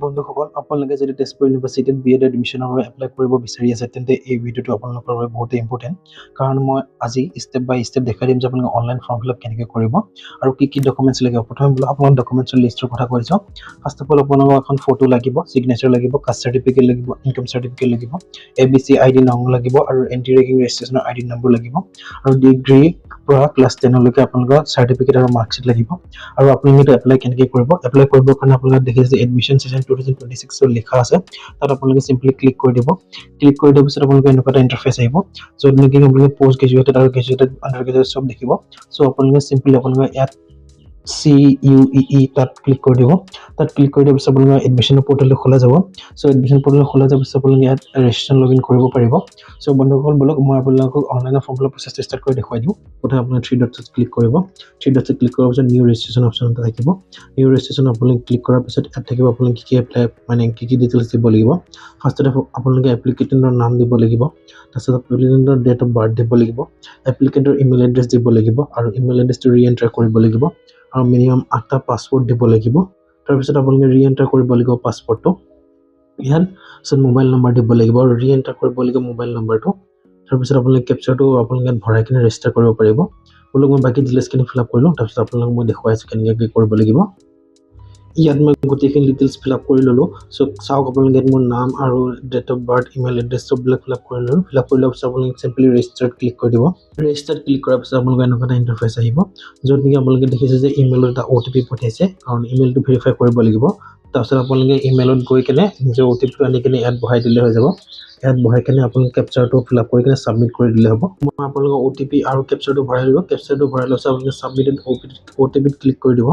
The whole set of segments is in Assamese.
বন্ধুসকল, আপোনালোকে যদি তেজপুৰ ইউনিভাৰ্চিটিত বি এড এডমিশ্যনৰ বাবে এপ্লাই কৰিব বিচাৰি আছে, তেন্তে এই ভিডিঅ'টো আপোনালোকৰ বাবে বহুতেই ইম্পৰ্টেণ্ট। কাৰণ মই আজি ষ্টেপ বাই ষ্টেপ দেখাই দিম যে আপোনালোকে অনলাইন ফৰ্ম ফিল আপ কেনেকৈ কৰিব আৰু কি কি ডকুমেণ্টছ লাগিব। প্ৰথমে বোলো আপোনালোক ডকুমেণ্টছৰ লিষ্টৰ কথা কৈ যাওঁ। ফাৰ্ষ্ট অফ অল, আপোনালোকক এখন ফটো লাগিব, ছিগনেচাৰ লাগিব, কাষ্ট চাৰ্টিফিকেট লাগিব, ইনকাম চাৰ্টিফিকেট লাগিব, এবিচি আই ডি নম্বৰ লাগিব আৰু এণ্টি ৰেগিং ৰেজিষ্ট্ৰেশ্যনৰ আই ডি নম্বৰ লাগিব আৰু ডিগ্ৰী পৰা ক্লাছ 10লৈকে আপোনালোকৰ চাৰ্টিফিকেট আৰু মাৰ্কশ্বিট লাগিব। আৰু আপোনালোকে এপ্লাই কেনেকৈ কৰিব? এপ্লাই কৰিবৰ কাৰণে আপোনালোকে দেখিছে যে এডমিশ্যন ছেশ্যন 2026ত লিখা আছে, তাত আপোনালোকে চিম্পলি ক্লিক কৰি দিব। ক্লিক কৰি দিয়াৰ পিছত আপোনালোকে এনেকুৱা এটা ইণ্টাৰফেচ আহিব, য'ত নেকি আপোনালোকে পষ্ট গ্ৰেজুৱেটেড আৰু গ্ৰেজুৱেটেড, আণ্ডাৰ গ্ৰেজুৱেট চব দেখিব। চ' আপোনালোকে চিম্পলি আপোনালোকে ইয়াত চিইউই তাত ক্লিক কৰি দিব। তাত ক্লিক কৰি দিয়াৰ পিছত আপোনালোকৰ এডমিশ্যনৰ পৰ্টেলটো খোলা যাব। চ' এডমিশ্যন পৰ্টেল খোলা যোৱাৰ পিছত আপোনালোকে ইয়াত ৰেজিষ্ট্ৰেশ্যন, লগ ইন কৰিব পাৰিব। চ' বন্ধুসকল, ব'লক মই আপোনালোকক অনলাইনৰ ফৰ্ম ফিল আপ প্ৰচেছটো ষ্টাৰ্ট কৰি দেখুৱাই দিওঁ। প্ৰথমে আপোনালোকে থ্ৰী ডটছত ক্লিক কৰিব। থ্ৰী ডটছত ক্লিক কৰাৰ পিছত নিউ ৰেজিষ্ট্ৰেশ্যন অপশ্যন এটা থাকিব। নিউ ৰেজিষ্ট্ৰেশ্যন আপোনালোকে ক্লিক কৰাৰ পিছত ইয়াত থাকিব আপোনালোকে কি কি এপ্লাই, মানে কি কি ডিটেইলছ দিব লাগিব। ফাৰ্ষ্টতে আপোনালোকে এপ্লিকেণ্টৰ নাম দিব লাগিব, তাৰপিছত এপ্লিকেণ্টৰ ডেট অফ বাৰ্থ দিব লাগিব, এপ্লিকেণ্টৰ ইমেইল এড্ৰেছ দিব লাগিব আৰু ইমেইল এড্ৰেছটো ৰি এণ্টাৰ কৰিব লাগিব আৰু মিনিমাম আঠটা পাছৱৰ্ড দিব লাগিব। তাৰপিছত আপোনালোকে ৰি এণ্টাৰ কৰিব লাগিব পাছৱৰ্ডটো ইয়াত। তাৰপিছত মোবাইল নম্বৰ দিব লাগিব আৰু ৰি এণ্টাৰ কৰিব লাগিব মোবাইল নম্বৰটো। তাৰপিছত আপোনালোকে কেপচাৰটো আপোনালোকে ইয়াত ভৰাই কিনে ৰেজিষ্টাৰ কৰিব পাৰিব। বোলো মই বাকী ডিটেইলছখিনি ফিল আপ কৰি লওঁ, তাৰপিছত আপোনালোকক মই দেখুৱাই আছোঁ কেনেকৈ কি কৰিব লাগিব। ইয়াত মই গোটেইখিনি ডিটেইলছ ফিল আপ কৰি ল'লোঁ। চ' চাওক আপোনালোকে, ইয়াত মোৰ নাম আৰু date of birth, email address চববিলাক fill up কৰি ল'লোঁ। ফিল আপ কৰি লোৱাৰ পিছত আপোনালোকে চিম্পলি ৰেজিষ্টাৰত ক্লিক কৰি দিব। ৰেজিষ্টাৰত ক্লিক কৰাৰ পিছত আপোনালোকৰ এনেকুৱা এটা ইণ্টাৰফেচ আহিব, য'ত নেকি আপোনালোকে দেখিছে যে ইমেইলত এটা অ'টিপি পঠিয়াইছে, কাৰণ ইমেইলটো ভেৰিফাই কৰিব লাগিব। তাৰপিছত আপোনালোকে ইমেইলত গৈ কেনে নিজৰ অ'টিপিটো আনি কেনে ইয়াত বহাই দিলে হৈ যাব। ইয়াত বহাই কেনে আপোনালোকে কেপচাৰটো ফিল আপ কৰি কেনে ছাবমিট কৰি দিলে হ'ব। মই আপোনালোকৰ অ'টিপি আৰু কেপচাৰটো ভৰাই ল'লোঁ। কেপচাৰটো ভৰাই লোৱাৰ পিছত আপোনালোকে ছাবমিটেড অ'টিপিত ক্লিক কৰি দিব।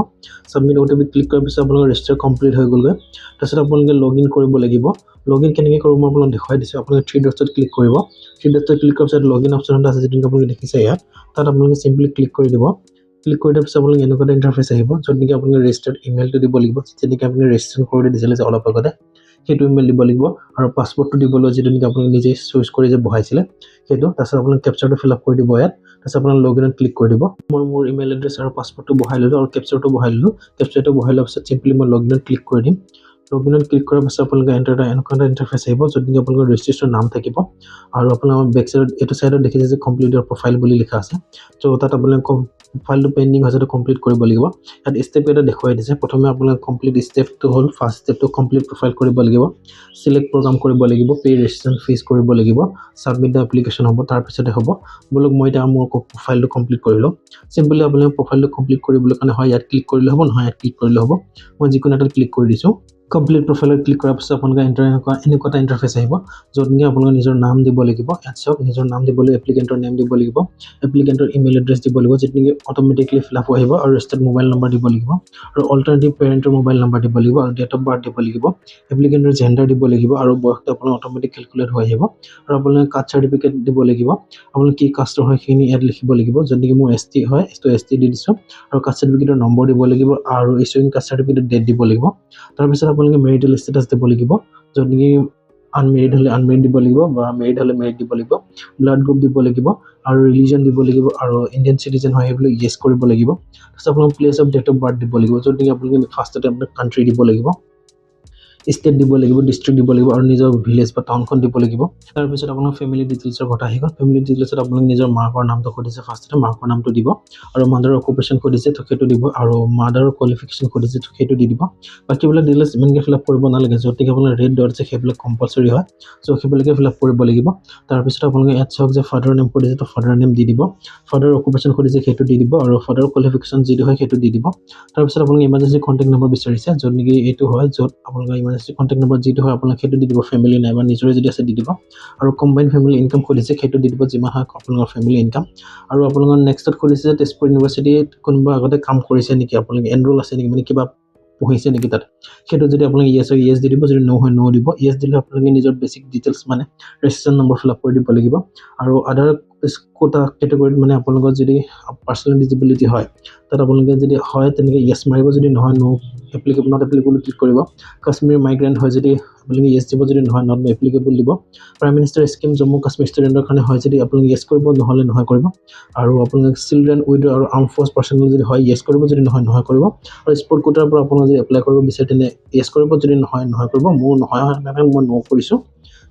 ছাবমিট অ'টিপিত ক্লিক কৰাৰ পিছত আপোনালোকৰ ৰেজিষ্টাৰ কমপ্লিট হৈ গ'লগৈ। তাৰপিছত আপোনালোকে লগ ইন কৰিব লাগিব। লগ ইন কেনেকৈ কৰিব, মই আপোনালোক দেখুৱাই দিছোঁ। আপোনালোকে থ্ৰী ডটছত ক্লিক কৰিব। থ্ৰী ডটছত ক্লিক কৰাৰ পিছত লগ ইন অপশ্যন এটা আছে, যিটো আপোনালোকে দেখিছে ইয়াত। তাত আপোনালোকে চিম্পলি ক্লিক কৰি দিব। ক্লিক কৰি দিয়াৰ পিছত আপোনালোকে এনেকুৱা এটা ইণ্টাৰফেচ আহিব, য'ত নেকি আপোনালোকে ৰেজিষ্টাৰ্ড ইমেইলটো দিব লাগিব, যেনেকৈ আপুনি ৰেজিষ্ট্ৰেশ্যন কৰি দিছিলে যে অলপ আগতে, সেইটো ইমেইল দিব লাগিব আৰু পাছৱৰ্ডটো দিবলৈ, যিটো নেকি আপুনি নিজে চুজ কৰি যে বহাইছিলে সেইটো। তাৰপিছত আপোনালোকে কেপচাৰটো ফিল আপ কৰি দিব ইয়াত। তাৰপিছত আপোনালোকে লগ ইনত ক্লিক কৰি দিব। মই মোৰ ইমেইল এড্ৰেছ আৰু পাছৱৰ্ডটো বহাই ল'লোঁ আৰু কেপচাৰটো বহাই ল'লোঁ। কেপচাৰটো বহাই লোৱাৰ পিছত চিম্পলি মই লগ ইনত ক্লিক কৰি দিম। লগ ইনত ক্লিক কৰাৰ পিছত আপোনালোকে এণ্টাৰ এটা এনেকুৱা এটা ইণ্টাৰফেচ আহিব, য'ত নেকি আপোনালোকৰ ৰেজিষ্ট্ৰেশ্যন নাম থাকিব আৰু আপোনাৰ বেক চাইডত, এইটো চাইডত দেখিছে যে কমপ্লিট ইয়ৰ প্ৰফাইল বুলি লিখা আছে। ত' তাত আপোনালোকে ফাইলটো পেণ্ডিং হৈছে, কমপ্লিট কৰিব লাগিব। ইয়াত ষ্টেপ এটা দেখুৱাই দিছে। প্ৰথমে আপোনালোকে কমপ্লিট ষ্টেপটো হ'ল, ফাৰ্ষ্ট ষ্টেপটো কমপ্লিট প্ৰফাইল কৰিব লাগিব, চিলেক্ট প্ৰগ্ৰাম কৰিব লাগিব, পে' ৰেজিষ্ট্ৰেশ্যন ফিজ কৰিব লাগিব, ছাবমিট the application হ'ব, তাৰপিছতে হ'ব। বোলক মই এতিয়া মোৰ প্ৰফাইলটো কমপ্লিট কৰি লওঁ। চিম্পলি আপোনালোকে প্ৰফাইলটো কমপ্লিট কৰিবলৈ কাৰণে হয় ইয়াত ক্লিক কৰিলে হ'ব, নহয় ইয়াত ক্লিক কৰিলে হ'ব। মই যিকোনো এটাত ক্লিক কৰি দিছোঁ। কমপ্লিট প্ৰফাইলত ক্লিক কৰাৰ পিছত আপোনালোকে এণ্টাৰ এনেকুৱা এনেকুৱা এটা ইণ্টাৰফেচ আহিব, য'ত নেকি আপোনালোকে নিজৰ নাম দিব লাগিব। ইয়াত চাওক, নিজৰ নাম দিব লাগিব, এপ্লিকেণ্টৰ নেম দিব লাগিব, এপ্লিকেণ্টৰ ইমেইল এড্ৰেছ দিব লাগিব, যিটো নেকি অট'মেটিকলি ফিল আপ হৈ আহিব, আৰু ৰেজিষ্টাৰ্ড মোবাইল নম্বৰ দিব লাগিব আৰু অল্টাৰনেটিভ পেৰেণ্টৰ মোবাইল নম্বৰ দিব লাগিব আৰু ডেট অফ বাৰ্থ দিব লাগিব, এপ্লিকেণ্টৰ জেণ্ডাৰ দিব লাগিব আৰু বয়সটো আপোনাৰ অট'মেটিক কেলকুলেট হৈ আহিব আৰু আপোনালোকে কাষ্ট চাৰ্টিফিকেট দিব লাগিব। আপোনালোকে কি কাষ্টৰ হয় সেইখিনি ইয়াত লিখিব লাগিব, য'ত নেকি মোৰ এছ টি হয়, ত' এছ টি দি দিছোঁ আৰু কাষ্ট চাৰ্টিফিকেটৰ নম্বৰ দিব লাগিব আৰু ইছ্যুইং কাষ্ট চাৰ্টিফিকেটৰ ডেট দিব লাগিব। তাৰপিছত আপোনালোকে মেৰিটেল ষ্টেটাছ দিব লাগিব, য'ত নেকি আনমেৰিড হ'লে আনমেৰিড দিব লাগিব বা মেৰিড হ'লে মেৰিড দিব লাগিব, ব্লাড গ্ৰুপ দিব লাগিব আৰু ৰিলিজন দিব লাগিব আৰু ইণ্ডিয়ান চিটিজেন হয় সেইবিলাক য়েছ কৰিব লাগিব। তাৰপিছত আপোনালোকে place of date of birth দিব লাগিব, য'ত নেকি আপোনালোকে ফাৰ্ষ্টতে আপোনাক কাণ্ট্ৰি দিব লাগিব, ষ্টেট দিব লাগিব, ডিষ্ট্ৰিক্ট দিব লাগিব আৰু নিজৰ ভিলেজ বা টাউনখন দিব লাগিব। তাৰপিছত আপোনাৰ ফেমিলি ডিটেইলছৰ কথা আহি গ'ল। ফেমিলি ডিটেইলছত আপোনালোকে নিজৰ মাকৰ নামটো সুধিছে, ফাৰ্ষ্টতে মাকৰ নামটো দিব আৰু মাদাৰৰ অকুপেশ্যন সুধিছে, তো সেইটো দিব আৰু মাদাৰৰ কোৱালিফিকেশ্যন সুধিছে, তো সেইটো দি দিব। বাকীবিলাক ডিটেইলছ ইমানকৈ ফিল আপ কৰিব নালাগে। য'ত নেকি আপোনাৰ ৰেড ডট আছে, সেইবিলাক কম্পালচৰি হয়, চ' সেইবিলাকে ফিল আপ কৰিব লাগিব। তাৰপিছত আপোনালোকে ইয়াত চাওক যে ফাদাৰৰ নেম সুধিছে, তো ফাদাৰৰ নেম দি দিব। ফাদাৰৰ অকুপেশ্যন সুধিছে, সেইটো দি দিব আৰু ফাদাৰৰ কোৱালিফিকেশ্যন যিটো হয় সেইটো দি দিব। তাৰপিছত আপোনালোকে ইমাৰ্জেঞ্চি কণ্টেক্ট নম্বৰ বিচাৰিছে, য'ত নেকি এইটো হয়, য'ত আপোনালোকে ইমাৰ্জেঞ্চি কণ্টেক্ট নম্বৰ যিটো হয় আপোনালোকে সেইটো দি দিব। ফেমিলি নাইবা নিজৰে যদি আছে দি দিব আৰু কম্বাইন ফেমিলি ইনকাম সুধিছে, সেইটো দি দিব, যিমান হয় আপোনালোকৰ ফেমিলি ইনকাম। আৰু আপোনালোকৰ নেক্সটত সুধিছে যে তেজপুৰ ইউনিভাৰ্চিটিত কোনোবা আগতে কাম কৰিছে নেকি, আপোনালোকে এনৰোল আছে নেকি, মানে কিবা পঢ়িছে নেকি তাত। সেইটো যদি আপোনালোকে য়েছ হয় য়েছ দি দিব, যদি ন' হয় ন' দিব। য়েছ দিলে আপোনালোকে নিজৰ বেছিক ডিটেইলছ, মানে ৰেজিষ্ট্ৰেশ্যন নম্বৰ ফিল আপ কৰি দিব লাগিব আৰু আদাৰ কোটা কেটেগৰীত মানে আপোনালোকৰ যদি পাৰ্চনেল ডিজেবিলিটি হয়, তাত আপোনালোকে যদি হয় তেনেকৈ য়েছ মাৰিব, যদি নহয় ন' এপ্লিকেবল, not applicable click কৰিব। কাশ্মীৰ মাইগ্ৰেণ্ট হয় যদি আপোনালোকে য়েছ দিব, যদি নহয় not applicable দিব। Prime minister scheme Jammu Kashmir ষ্টুডেণ্টৰ কাৰণে হয় যদি আপোনালোকে য়েছ কৰিব, নহ'লে নহয় কৰিব। আৰু আপোনালোকে চিলড্ৰেন, উইড আৰু আৰ্ম ফ'ৰ্চ পাৰ্চনেল যদি হয় য়েছ কৰিব, যদি নহয় নহয় কৰিব। আৰু স্পৰ্ট কোটাৰ পৰা আপোনালোকে যদি এপ্লাই কৰিব বিচাৰে তেনে য়েছ কৰিব, যদি নহয় নহয় কৰিব। মোৰ নহয় কাৰণে মই ন' কৰিছোঁ।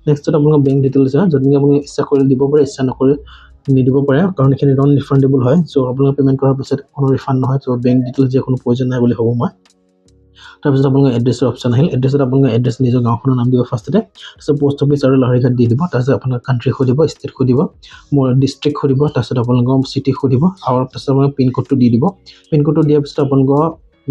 নেক্সটত আপোনালোকৰ বেংক ডিটেইলছ হয়, য'ত নেকি আপুনি ইচ্ছা কৰিলে দিব পাৰে, ইচ্ছা নকৰিলে নিদিব পাৰে, কাৰণ এইখিনি নন ৰিফাণ্ডেবল হয়। চ' আপোনালোকে পে'মেণ্ট কৰাৰ পিছত কোনো ৰিফাণ্ড নহয়। চ' বেংক ডিটেইলছ দিয়া কোনো প্ৰয়োজন নাই বুলি ভাবোঁ মই। তাৰপিছত আপোনালোকৰ এড্ৰেছৰ অপশ্যন আহিল। এড্ৰেছত আপোনালোকে এড্ৰেছ নিজৰ গাঁওখনৰ নাম দিব ফাৰ্ষ্টতে, তাৰপিছত পষ্ট অফিচ আৰু লাহৰীঘাট দি দিব। তাৰপিছত আপোনাৰ কাণ্ট্ৰি সুধিব, ষ্টেট সুধিব, মোৰ ডিষ্ট্ৰিক্ট সুধিব, তাৰপিছত আপোনালোকৰ চিটি সুধিব আৰু তাৰপিছত আপোনালোকে পিনক'ডটো দি দিব। পিনক'ডটো দিয়াৰ পিছত আপোনালোকৰ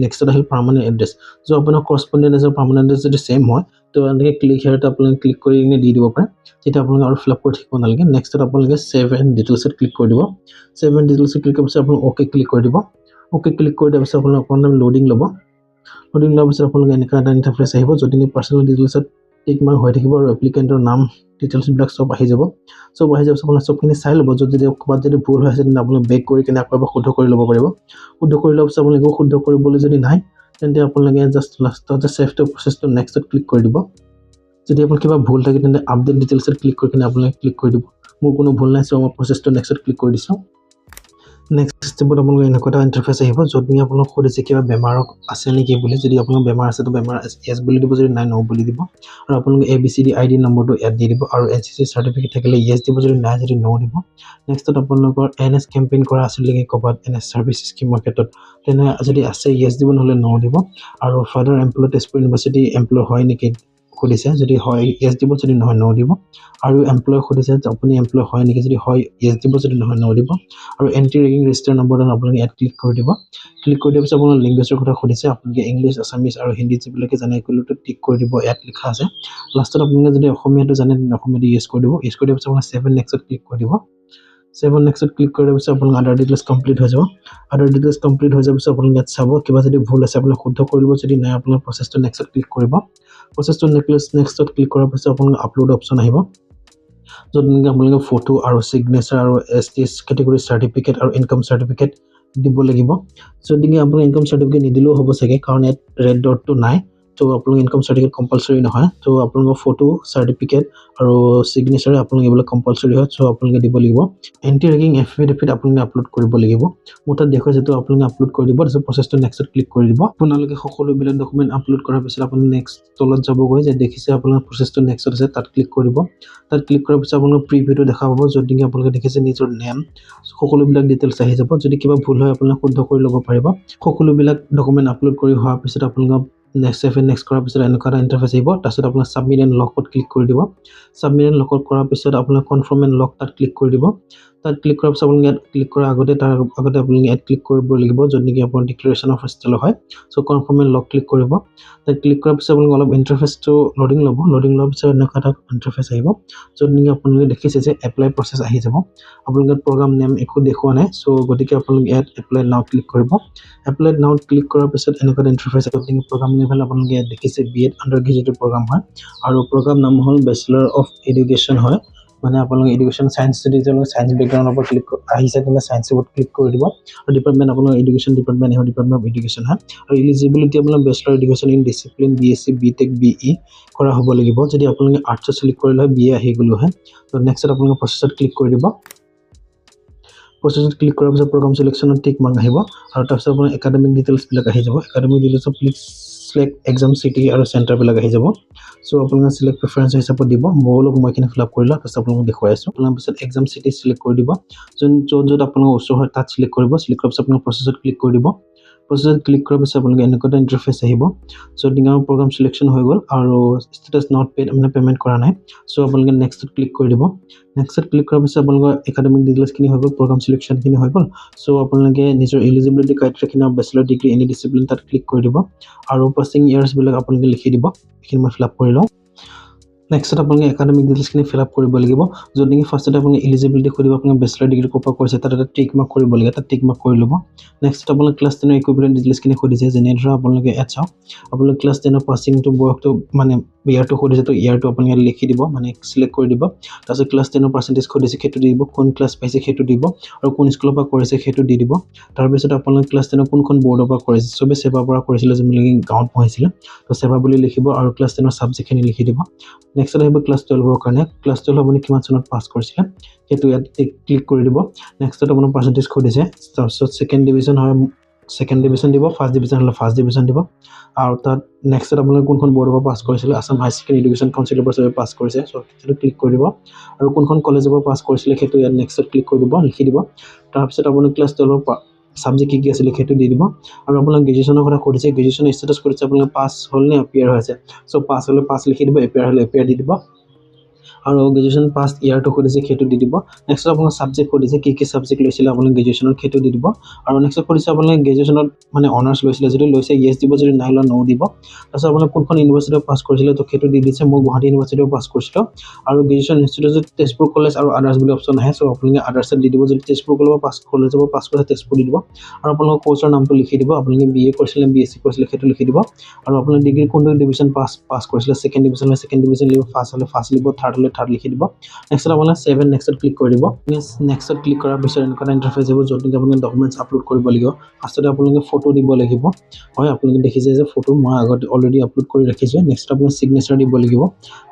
নেক্সটত আহিল পাৰ্মানেণ্ট এড্ৰেছ। য' আপোনাৰ কৰস্পণ্ডেণ্ট এড্ৰেছ আৰু পাৰ্মানেণ্ট এড্ৰেছ যদি ছেইম হয়, তো এনেকৈ ক্লিক হেয়াৰত আপোনালোকে ক্লিক কৰি কিনে দি দিব পাৰে। তেতিয়া আপোনালোকে আৰু ফিল আপ কৰি থাকিব নালাগে। নেক্সটত আপোনালোকে ছেভ এণ্ড ডিটেইলছত ক্লিক কৰি দিব। ছেভ এণ্ড ডিটেইলছত ক্লিক কৰাৰ পিছত আপোনালোকে অ'কে ক্লিক কৰি দিব। অ'কে ক্লিক কৰি দিয়াৰ পিছত আপোনালোকে অকণমান লোডিং ল'ব। লোডিং লোৱাৰ পিছত আপোনালোকে এনেকুৱা এটা ইণ্টাৰফেচ আহিব, য'ত নেকি পাৰ্চনেল ডিটেইলছত টিক মাৰ্ক হৈ থাকিব আৰু এপ্লিকেণ্টৰ নাম ডিটেইলছবিলাক চব আহি যাব। চব আহি যাব, আপোনালোকে চবখিনি চাই ল'ব। য'ত যদি ক'ৰবাত যদি ভুল হৈ আছে, তেন্তে আপোনালোকে বেক কৰি কিনে আকৌ এবাৰ শুদ্ধ কৰি ল'ব পাৰিব। শুদ্ধ কৰি লোৱাৰ পিছত আপোনালোকে শুদ্ধ কৰিবলৈ যদি নাই, তেন্তে আপোনালোকে জাষ্ট লাষ্টত যে ছেভ টু প্ৰচেছটো নেক্সটত ক্লিক কৰি দিব। যদি আপোনাৰ কিবা ভুল থাকে, তেন্তে আপডেট ডিটেইলছত ক্লিক কৰি কিনে আপোনালোকে ক্লিক কৰি দিব। মোৰ কোনো ভুল নাই, চ' মই প্ৰচেছটো নেক্সটত ক্লিক কৰি দিছোঁ। নেক্সট ষ্টেপত আপোনালোকে এনেকুৱা এটা ইণ্টাৰফেচ আহিব, য'ত নেকি আপোনালোক সুধিছে কিবা বেমাৰ আছে নেকি বুলি। যদি আপোনাৰ বেমাৰ আছে তো বেমাৰ য়েছ বুলি দিব, যদি নাই ন' বুলি দিব। আৰু আপোনালোকে ABCD ID নম্বৰটো ইয়াত দি দিব আৰু NCC certificate থাকিলে য়েছ দিব, যদি নাই যদি ন' দিব। নেক্সটত আপোনালোকৰ NS campaign কৰা আছিল নেকি ক'ৰবাত NS service স্কীমৰ ক্ষেত্ৰত, তেনে যদি আছে য়েছ দিব, নহ'লে ন' দিব। আৰু father employ Tezpur university employ হয় নেকি সুধিছে, যদি হয় য়েছ দিব, যদি নহয় ন' দিব। আৰু এমপ্লয় সুধিছে যে আপুনি এমপ্লয় হয় নেকি, যদি হয় য়েছ দিব, যদি নহয় ন' দিব। আৰু এণ্টি ৰেগিং ৰেজিষ্টাৰ নম্বৰটো আপোনালোকে ইয়াত ক্লিক কৰি দিব। ক্লিক কৰি দিয়াৰ পিছত আপোনাৰ লেংগুৱেজৰ কথা সুধিছে, আপোনালোকে ইংলিছ, আছামিজ আৰু হিন্দী যিবিলাকে জানে এইগুলোতো টিক কৰি দিব, ইয়াত লিখা আছে। লাষ্টত আপোনালোকে যদি অসমীয়াটো জানে তেন্তে অসমীয়াটো য়েছ কৰি দিব। য়েছ কৰি দিয়াৰ পিছত আপোনালোকে ছেভ এণ্ড নেক্সটত ক্লিক কৰি দিব। ছেভ এণ্ড নেক্সটত ক্লিক কৰাৰ পিছত আপোনালোকৰ আদাৰ ডিটেইলছ কমপ্লিট হৈ যাব। আদাৰ ডিটেইলছ কমপ্লিট হৈ যোৱাৰ পিছত আপোনালোকে ইয়াত চাব কিবা যদি ভুল আছে আপোনালোকে শুদ্ধ কৰি ল'ব, যদি নাই আপোনাৰ প্ৰচেছটো নেক্সটত ক্লিক কৰিব। প্ৰচেছটো নেক্সটত ক্লিক কৰাৰ পিছত আপোনালোকে আপলোড অপশ্যন আহিব, য'ত নেকি আপোনালোকে ফটো আৰু ছিগনেচাৰ আৰু ST category certificate আৰু ইনকাম চাৰ্টিফিকেট দিব লাগিব। য'ত নেকি আপোনালোকে ইনকাম চাৰ্টিফিকেট নিদিলেও হ'ব চাগে, কাৰণ ইয়াত ৰেড ডটটো নাই। ত' আপোনালোকে ইনকাম চাৰ্টিফিকেট কম্পালচৰি নহয়। ত' আপোনালোকৰ ফটো, চাৰ্টিফিকেট আৰু ছিগনেচাৰ আপোনালোকে এইবিলাক কম্পালচৰি হয়, চ' আপোনালোকে দিব লাগিব। এণ্টি ৰেগিং এফিডেভিট আপোনালোকে আপলোড কৰিব লাগিব। মোৰ তাত দেখুৱাইছে, তো আপোনালোকে আপলোড কৰি দিব। তাৰপিছত প্ৰচেছটো নেক্সটত ক্লিক কৰি দিব। আপোনালোকে সকলোবিলাক ডকুমেণ্ট আপলোড কৰাৰ পিছত আপুনি নেক্সট তলত যাবগৈ, যে দেখিছে আপোনাৰ প্ৰচেছটো নেক্সটত আছে, তাত ক্লিক কৰিব। তাত ক্লিক কৰাৰ পিছত আপোনালোকে প্ৰিভিউটো দেখা পাব, য'ত নেকি আপোনালোকে দেখিছে নিজৰ নেম, সকলোবিলাক ডিটেইলছ আহি যাব। যদি কিবা ভুল হয় আপোনালোকে শুদ্ধ কৰি ল'ব পাৰিব। সকলোবিলাক ডকুমেণ্ট আপলোড কৰি হোৱাৰ পিছত আপোনালোকক নেক্সট ছেভ এণ্ড নেক্সট কৰাৰ পিছত এনেকুৱা এটা ইণ্টাৰফেচ আহিব। তাৰপিছত আপোনাৰ ছাবমিট এণ্ড লকত ক্লিক কৰি দিব। ছাবমিট এণ্ড লকত কৰাৰ পিছত আপোনাৰ কনফাৰ্ম এণ্ড লক তাত ক্লিক কৰি দিব। তাত ক্লিক কৰাৰ পিছত আপোনালোকে ইয়াত ক্লিক কৰাৰ আগতে তাৰ আগতে আপোনালোকে ইয়াত ক্লিক কৰিব লাগিব, য'ত নেকি আপোনাৰ ডিক্লেৰেশ্যন অফ ষ্টেল হয়। চ' কনফাৰ্ম এণ্ড লক ক্লিক কৰিব। তাত ক্লিক কৰাৰ পিছত আপোনালোকে অলপ ইণ্টাৰফেচটো লোডিং ল'ব। লোডিং লোৱাৰ পিছত এনেকুৱা এটা ইণ্টাৰফেচ আহিব, য'ত নেকি আপোনালোকে দেখিছে যে এপ্লাই প্ৰচেছ আহি যাব। আপোনালোকে প্ৰগ্ৰাম নেম একো দেখুওৱা নাই, চ' গতিকে আপোনালোকে ইয়াত এপ্লাই নাও ক্লিক কৰিব। এপ্লাই নাওত ক্লিক কৰাৰ পিছত এনেকুৱা এটা ইণ্টাৰফেচ য'ত নেকি প্ৰগ্ৰাম লেভেল আপোনালোকে ইয়াত দেখিছে B Ed under graduate programme হয় আৰু প্ৰগ্ৰাম নাম হ'ল বেচেলাৰ অফ এডুকেশ্যন হয়। মানে আপোনালোকে এডুকেশ্যন চায়েন্স, যদি তেওঁলোকে চায়েন্স বেকগ্ৰাউণ্ডৰ পৰা ক্লিক আহিছে তেন্তে চায়েন্সৰ ওপৰত ক্লিক কৰি দিব। আৰু ডিপাৰ্টমেণ্ট আপোনালোকৰ এডুকেশ্যন ডিপাৰ্টমেণ্ট আহিব, ডিপাৰ্টমেণ্ট অফ এডুকেশ্যন হয়। আৰু ইলিজিবিলিটি আপোনাৰ bachelor education in discipline BSc, BTech, BE কৰা হ'ব লাগিব। যদি আপোনালোকে আৰ্টছত চিলেক্ট কৰিলে হয় BA আহি গ'লো হয়। ত' নেক্সটত আপোনালোকে প্ৰচেছত ক্লিক কৰি দিব। প্ৰচেছত ক্লিক কৰাৰ পিছত প্ৰগ্ৰাম চিলেকশ্যনত টিক মাৰ্ক আহিব আৰু তাৰপিছত আপোনাৰ একাডেমিক ডিটেইলছবিলাক আহি যাব। একাডেমিক ডিটেইলছত প্লিজ চিলেক্ট এক্সাম চিটি আৰু চেণ্টাৰবিলাক আহি যাব। চ' আপোনালোকে চিলেক্ট প্ৰিফাৰেঞ্চ হিচাপত দিব। ময়ো অলপ মই এইখিনি ফিল আপ কৰি লওঁ, তাৰপিছত আপোনালোকক দেখুৱাই আছোঁ। আপোনাৰ পিছত এক্সাম চিটি চিলেক্ট কৰি দিব, যোন য'ত য'ত আপোনালোকৰ ওচৰ হয় তাত চিলেক্ট কৰিব। চিলেক্ট কৰাৰ পিছত আপোনালোকে প্ৰচেছত ক্লিক কৰি দিব। প্ৰচেছত ক্লিক কৰাৰ পিছত আপোনালোকে এনেকুৱা এটা ইণ্টাৰফেচ আহিব, য'ত নেকি আমাৰ প্ৰগ্ৰাম চিলেকশ্যন হৈ গ'ল আৰু ষ্টেটাছ not paid, মানে পে'মেণ্ট কৰা নাই। চ' আপোনালোকে নেক্সটত ক্লিক কৰি দিব। নেক্সটত ক্লিক কৰাৰ পিছত আপোনালোকৰ একাডেমিক ডিটেইলছখিনি হৈ গ'ল, প্ৰগ্ৰাম চিলেকশ্যনখিনি হৈ গ'ল। চ' আপোনালোকে নিজৰ এলিজিবিলিটি ক্ৰাইটেৰিয়াখিনি বেচেলাৰ ডিগ্ৰী এনি ডিচিপ্লিন তাত ক্লিক কৰি দিব আৰু পাছিং ইয়াৰ্ছবিলাক আপোনালোকে লিখি দিব। এইখিনি মই ফিল আপ কৰি লওঁ। নেক্সটত আপোনালোকে একাডেমিক ডিটেইলছখিনি ফিল আপ কৰিব লাগিব, য'ত নেকি ফাৰ্ষ্টতে আপোনালোকে এলিজিবিলিটি সুধিব, আপোনালোকে বেচেলাৰ ডিগ্ৰী ক'ৰ পৰা কৰিছে তাত এটা টিক মাৰ্ক কৰিব লাগে, তাত টিক মাৰ্ক কৰি ল'ব। নেক্সট আপোনালোকে ক্লাছ 10ৰ ইকুইভেলেণ্ট ডিটেইলছখিনি সুধিছে, যেনে ধৰা আপোনালোকে ইয়াত চাওক, আপোনালোকে ক্লাছ 10ৰ পাছিংটো বয়সটো মানে ইয়াৰটো সুধিছে, তো ইয়াৰটো আপুনি ইয়াত লিখি দিব, মানে চিলেক্ট কৰি দিব। তাৰপিছত ক্লাছ 10ৰ পাৰ্চেণ্টেজ সুধিছে, সেইটো দি দিব। কোন ক্লাছ পাইছে সেইটো দিব আৰু কোন স্কুলৰ পৰা কৰিছে সেইটো দি দিব। তাৰপিছত আপোনালোকে ক্লাছ 10ৰ কোনখন বৰ্ডৰ পৰা কৰিছে, চবেই ছেবাৰ পৰা কৰিছিলে, যোনবিলাকে গাঁৱত পঢ়িছিলে, তো ছেবা বুলি লিখিব আৰু ক্লাছ 10ৰ ছাবজেক্টখিনি লিখি দিব। নেক্সট আহিব ক্লাছ 12ৰ কাৰণে। ক্লাছ 12 আপুনি কিমান চনত পাছ কৰিছিলে সেইটো ইয়াত ক্লিক কৰি দিব। নেক্সটত আপোনাৰ পাৰ্চেণ্টেজ সুধিছে, তাৰপিছত ছেকেণ্ড ডিভিজন হয় ছেকেণ্ড ডিভিজন দিব, ফাৰ্ষ্ট ডিভিজন হ'লে ফাৰ্ষ্ট ডিভিজন দিব। আৰু তাত নেক্সটত আপোনালোকে কোনখন বৰ্ডৰ পৰা পাছ কৰিছিলে, আছাম হায়াৰ ছেকেণ্ডেৰী এডুকেশ্যন কাউন্সিলৰ পৰা চবে পাছ কৰিছে, চ' সেইটো ক্লিক কৰি দিব। আৰু কোনখন কলেজৰ পৰা পাছ কৰিছিলে সেইটো ইয়াত নেক্সটত ক্লিক কৰি দিব, লিখি দিব। তাৰপিছত আপুনি ক্লাছ 12ৰ ছাবজেক্ট কি কি আছিলে সেইটো দি দিব। আৰু আপোনাক গ্ৰেজুৱেশ্যনৰ কথা সুধিছে, গ্ৰেজুৱেশ্যনৰ ষ্টেটাছ সুধিছে আপোনালোকে পাছ হ'ল নে এপিয়াৰ হৈ আছে, চ' পাছ হ'লে পাছ লিখি দিব, এপিয়াৰ হ'লে এপিয়াৰ দি দিব। আৰু গ্ৰেজুৱেশ্যন পাছ ইয়াৰটো সুধিছে সেইটো দি দিব। নেক্সট আপোনাক ছাবজেক্ট সুধিছে কি কি ছাবজেক্ট লৈছিলে আপোনাক গ্ৰেজুৱেশ্যনত সেইটো দি দিব। আৰু নেক্সট সুধিছে আপোনালোকে গ্ৰেজুৱেশ্যনত মানে অনাৰ্ছ লৈছিলে, যদি লৈছে য়েছ দিব, যদি নাই লোৱা ন' দিব। তাৰপিছত আপোনালোকে কোনখন ইউনিভাৰ্চিটিত পাছ কৰিছিলে তো সেইটো দি দিছে, মই গুৱাহাটী ইউনিভাৰ্চিটিত পাছ কৰিছিলোঁ। আৰু গ্ৰেজুৱেশ্যন ইনষ্টিটিউটত তেজপুৰ কলেজ আৰু আদাৰ্ছ বুলি অপশ্যন আহে, চ' আপোনালোকে আদাৰ্ছত দি দিব। যদি তেজপুৰ কলেজৰ পাছ কলেজৰ পৰা পাছ কৰিছে তেজপুৰ দি দিব। আৰু আপোনালোকৰ কৰ্চৰ নামটো লিখি দিব, আপোনালোকে বি এ কৰিছিলে বি এছ চি কৰিছিলে সেইটো লিখি দিব। আৰু আপোনালোকে ডিগ্ৰী কোনটো ডিভিজন পাছ কৰিছিলে, ছেকেণ্ড ডিভিজন হ'লে ছেকেণ্ড ডিভিজন লিখিব, ফাৰ্ষ্ট হ'লে ফাৰ্ষ্ট লিখিব, থাৰ্ড হ'লে থাৰ্ড লিখি দিব। নেক্সট আপোনালোকে 7 নেক্সটত ক্লিক কৰি দিব। নেক্সটত ক্লিক কৰাৰ পিছত এনেকুৱা এটা ইণ্টাৰফেচ আহিব য'ত নেকি আপোনালোকে ডকুমেণ্টছ আপলোড কৰিব লাগিব। ফাৰ্ষ্টতে আপোনালোকে ফটো দিব লাগিব। হয়, আপোনালোকে দেখিছে যে ফটো মই আগত অলৰেডি আপলোড কৰি ৰাখিছোঁ। নেক্সট আপোনালোকে ছিগনেচাৰ দিব লাগিব।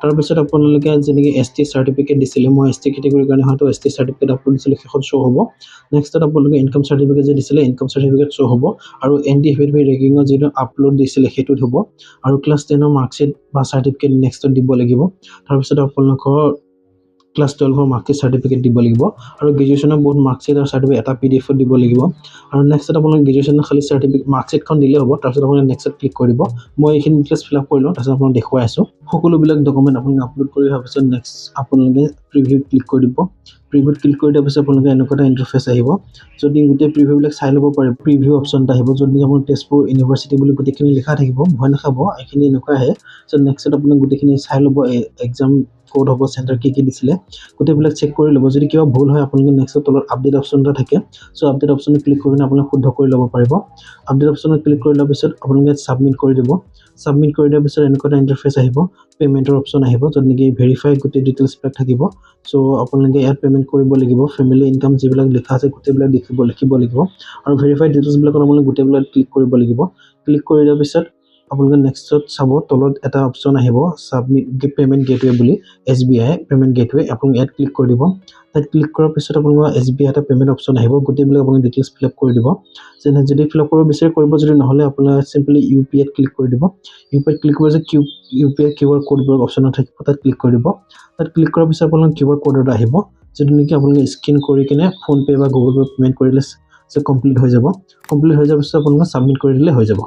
তাৰপিছত আপোনালোকে যেনেকৈ এছ টি চাৰ্টিফিকেট দিছিলে, মই এছ টি কেটেগৰীৰ কাৰণে হয়তো এছ টি চাৰ্টিফিকেট আপলোড দিছিলোঁ, সেইখন শ্ব' হ'ব। নেক্সটত আপোনালোকে ইনকাম চাৰ্টিফিকেট যে দিছিলে ইনকাম চাৰ্টিফিকেট শ্ব' হ'ব। আৰু এন ডি এফ ৰেগিঙৰ যিটো আপলোড দিছিলে সেইটোত হ'ব। আৰু ক্লাছ 10ৰ মাৰ্কশ্বিট বা চাৰ্টিফিকেট নেক্সটত দিব লাগিব। তাৰপিছত আপোনালোকৰ ক্লাছ 12ৰ মাৰ্কশ্বিট চাৰ্টিফিকেট দিব লাগিব। আৰু গ্ৰেজুৱেশ্যনৰ বহুত মাৰ্কশ্বিট আৰু চাৰ্টিফিকেট এটা পি ডি এফত দিব লাগিব। আৰু নেক্সটত আপোনালোকে গ্ৰেজুৱেশ্যনৰ খালী চাৰ্টিফিকেট মাৰ্কশ্বিটখন দিলেই হ'ব। তাৰপিছত আপোনালোকে নেক্সটত ক্লিক কৰি দিব। মই এইখিনি ডিটেইলছ ফিল আপ কৰি লওঁ, তাৰপিছত আপোনাক দেখুৱাই আছোঁ। সকলোবিলাক ডকুমেণ্ট আপোনালোকে আপলোড কৰি হোৱাৰ পিছত নেক্সট আপোনালোকে প্ৰিভিউত ক্লিক কৰি দিব। প্ৰিভিউত ক্লিক কৰি দিয়াৰ পিছত আপোনালোকে এনেকুৱা এটা ইণ্টাৰফেচ আহিব য'ত নেকি গোটেই প্ৰিভিউবিলাক চাই ল'ব পাৰিব। প্ৰিভিউ অপশ্যন এটা আহিব য'ত নেকি আপোনাৰ তেজপুৰ ইউনিভাৰ্চিটি বুলি গোটেইখিনি লিখা থাকিব, ভয় নাখাব, এইখিনি এনেকুৱা আহে। চ' নেক্সটত আপুনি গোটেইখিনি চাই ল'ব, এক্সাম ক'ত হ'ব, চেণ্টাৰ কি কি দিছিলে গোটেইবিলাক চেক কৰি ল'ব। যদি কিবা ভুল হয় আপোনালোকে নেক্সটৰ তলত আপডেট অপশ্যন এটা থাকে, চ' আপডেট অপশ্যনত ক্লিক কৰি পিনে আপোনালোকে শুদ্ধ কৰি ল'ব পাৰিব। আপডেট অপশ্যনত ক্লিক কৰি লোৱাৰ পিছত আপোনালোকে ছাবমিট কৰি দিব। ছাবমিট কৰি দিয়াৰ পিছত এনেকুৱা এটা ইণ্টাৰফেচ আহিব, পে'মেণ্টৰ অপশ্যন আহিব য'ত নেকি ভেৰিফাই গোটেই ডিটেইলছবিলাক থাকিব। চ' আপোনালোকে ইয়াত পে'মেণ্ট কৰিব লাগিব, ফেমিলি ইনকাম যিবিলাক লিখা আছে গোটেইবিলাক লিখিব লাগিব। আৰু ভেৰিফাই ডিটেইলছবিলাকত আপোনালোকে গোটেইবিলাক ক্লিক কৰিব লাগিব। ক্লিক কৰি দিয়াৰ পিছত আপোনালোকে নেক্সটত চাব তলত এটা অপশ্যন আহিব ছাবমিট পে'মেণ্ট গেটৱে বুলি, এছ বি আই পে'মেণ্ট গেটৱে, আপোনালোকে ইয়াত ক্লিক কৰি দিব। তাত ক্লিক কৰাৰ পিছত আপোনালোকৰ এছ বি আই এটা পে'মেণ্ট অপশ্যন আহিব, গোটেইবিলাক আপোনালোকে ডিটেইলছ ফিল আপ কৰি দিব। যেনে যদি ফিল আপ কৰিব বিচাৰে কৰিব, যদি নহ'লে আপোনালোকে চিম্পলি ইউ পি আইত ক্লিক কৰি দিব। ইউ পি আইত ক্লিক কৰাৰ পিছত ইউ পি আই কিউ আৰ ক'ডবোৰ অপশ্যনত থাকিব, তাত ক্লিক কৰি দিব। তাত ক্লিক কৰাৰ পিছত আপোনালোকৰ কিউ আৰ ক'ড এটা আহিব যিটো নেকি আপোনালোকে স্কেন কৰি কিনে ফোনপে' বা গুগল পে' পে'মেণ্ট কৰিলে যে কমপ্লিট হৈ যাব। কমপ্লিট হৈ যোৱাৰ পিছত আপোনালোকে ছাবমিট কৰি দিলে হৈ যাব।